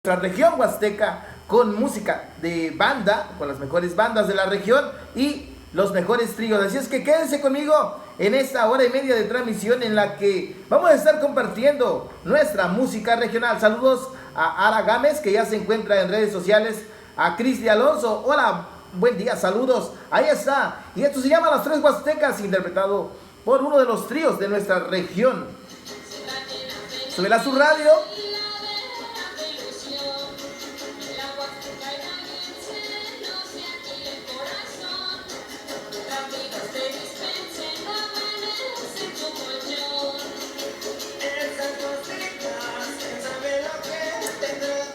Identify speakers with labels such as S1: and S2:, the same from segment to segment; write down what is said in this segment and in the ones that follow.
S1: Nuestra región huasteca con música de banda, con las mejores bandas de la región y los mejores tríos. Así es que quédense conmigo en esta hora y media de transmisión en la que vamos a estar compartiendo nuestra música regional. Saludos a Ara Gámez, que ya se encuentra en redes sociales, a Cristi Alonso. Hola, buen día, saludos. Ahí está. Y esto se llama Las Tres Huastecas, interpretado por uno de los tríos de nuestra región. Súbela a su radio.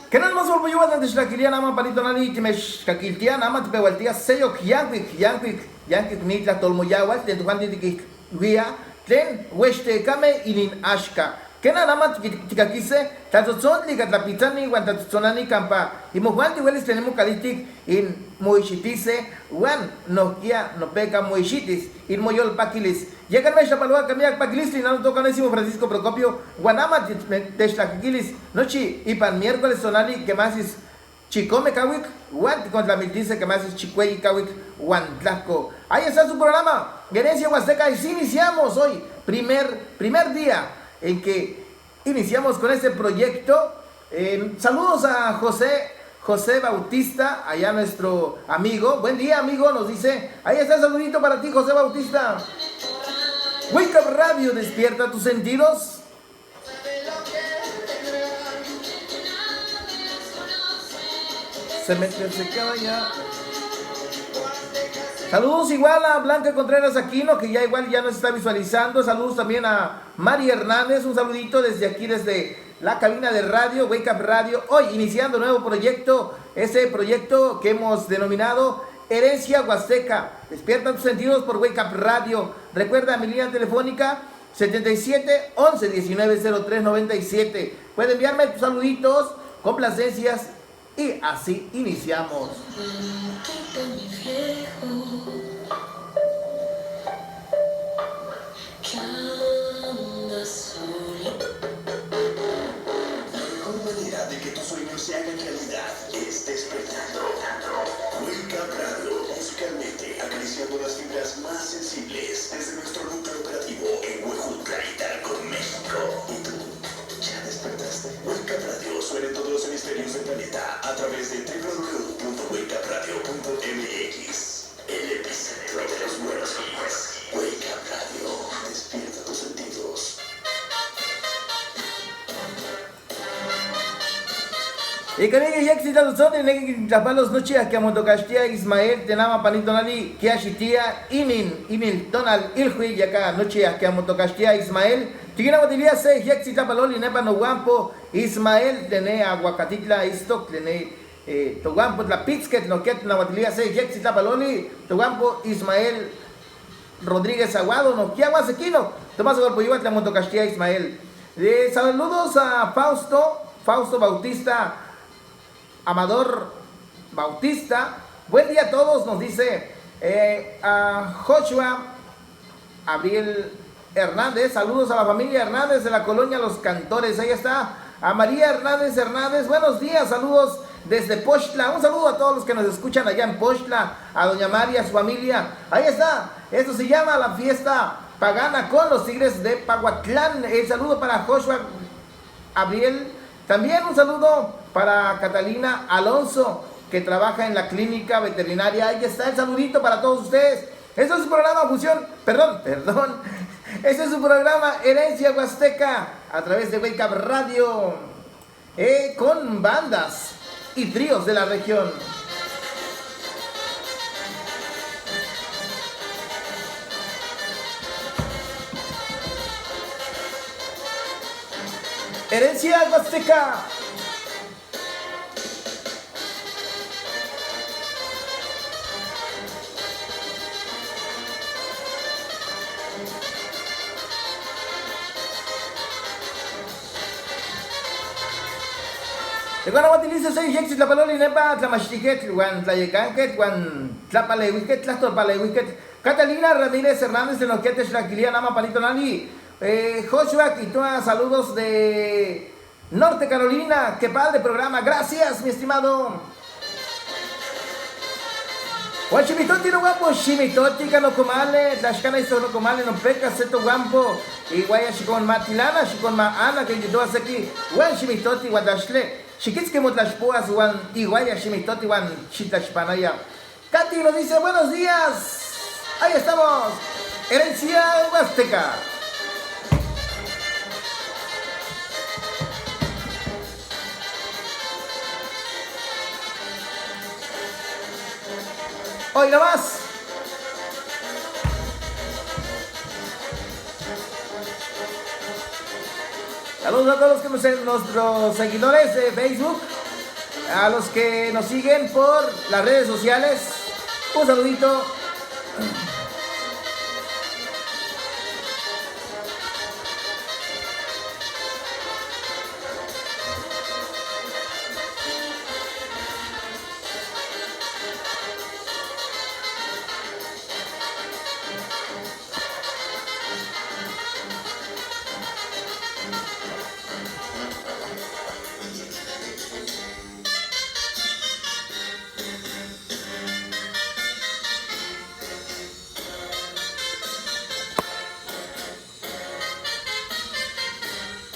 S1: Kenan mas volvo tan tixtlaquilia nama palito nali timechcaquiltia nama tipewaltia seyok yancuic yancuic yancuic nitlahtolmoyauatl tlen tojuanti tiquilhuia tlen huextecame inin axca. Kenan nama ticaquise tlatzotzontle catlapitzani uan tlatzotzonani campa imojuanti huelis tlen mocalihtic in moixitise uan nohkia nopeca moixitis in moyolpaquilis. Yeca mechtlapaloa miac paquilistli nano toca Onésimo Francisco Procopio uan ama techtlaquiquilis nochi ipan miércoles tonali quemasis chicome cahuic uan ticontlamiltise quemasis chicueyi cahuic uan tlahco. Ahí está su programa Herencia Huasteca y sí iniciamos hoy, primer día en que iniciamos con este proyecto. Saludos a José Bautista, allá nuestro amigo. Buen día, amigo, nos dice. Ahí está el saludito para ti, José Bautista. Wake Up Radio, despierta tus sentidos. Se mete, se queda ya. Saludos igual a Blanca Contreras Aquino, que ya igual ya nos está visualizando. Saludos también a Mari Hernández, un saludito desde aquí, desde la cabina de radio, Wake Up Radio. Hoy iniciando nuevo proyecto, ese proyecto que hemos denominado Herencia Huasteca. Despierta tus sentidos por Wake Up Radio. Recuerda mi línea telefónica 77 11 19 03 97. Puede enviarme tus saluditos, complacencias y así iniciamos.
S2: La mejor manera de que tus sueños se hagan realidad es despertando. Wake Up Radio, musicalmente acariciando las fibras más sensibles desde nuestro núcleo operativo en Huejutla, Hidalgo, México. ¿Y tú? ¿Ya despertaste? Wake Up Radio suena en todos los hemisferios del planeta a través de www.wakeupradio.mx. El epicentro de los buenos hits. Wake Up Radio, despierta tus sentidos.
S1: Y que negue ya exista los son, negue tlapalos noche a que amotocastia Ismael tenama panito nali kiashitia inin imil tonal ilhui yaka noche a que amotocastia Ismael tigina botilia se yaxi tlapaloli nepa no guampo Ismael tene aguacatitla istok tene toguampo tlapitzquet no ket nahuatilia se yaxi tlapaloli toguampo Ismael Rodríguez Aguado no kiaguasequino Tomás Golpoyuba tlamotocastia Ismael. Saludos a Fausto Bautista Amador Bautista. Buen día a todos, nos dice a Joshua Abril Hernández. Saludos a la familia Hernández de la colonia Los Cantores. Ahí está. A María Hernández Hernández. Buenos días, saludos desde Pochtla. Un saludo a todos los que nos escuchan allá en Pochtla. A doña María, a su familia. Ahí está. Esto se llama la fiesta pagana con los Tigres de Pahuatlán. El saludo para Joshua Abril. También un saludo para Catalina Alonso, que trabaja en la clínica veterinaria. Ahí está el saludito para todos ustedes. Este es su programa Fusión, perdón. Este es su programa Herencia Huasteca a través de Wake Up Radio, con bandas y tríos de la región. Herencia Huasteca. Tecuanahuatilice seis yexis tlapaloli nepa tlamachtiquetl uan tlayecanquetl uan tlapaleuiquetl tlahtorpaleuiquetl. Catalina Ramírez Hernández de Noquete Xlaquilia Nama Palito Nali. Joshua Quitoa, saludos de Norte Carolina. Qué padre programa. Gracias, mi estimado. Huachimitoti no guapo, ximitoti canocomale, tlaxcana isto no comale, no peca seto guampo, y guaya xicon matilana, xicon maana, que yo aquí, huan ximitoti guandaxle, xiquitzque motlaxpoas, huan iguaya ximitoti, huan xitlaxpanaya. Katy nos dice, buenos días, ahí estamos, Herencia Huasteca. Hoy nomás. Saludos a todos los que nos, nuestros seguidores de Facebook, a los que nos siguen por las redes sociales. Un saludito.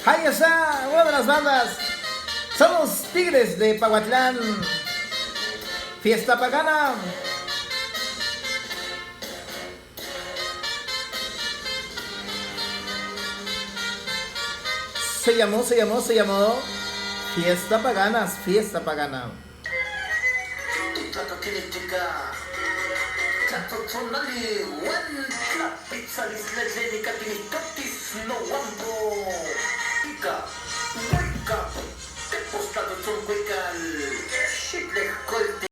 S1: Ahí está, una de las bandas. Somos Tigres de Pahuatlán. Fiesta pagana. Se llamó, se llamó, se llamó Fiesta Pagana, Fiesta Pagana.
S3: Wake up,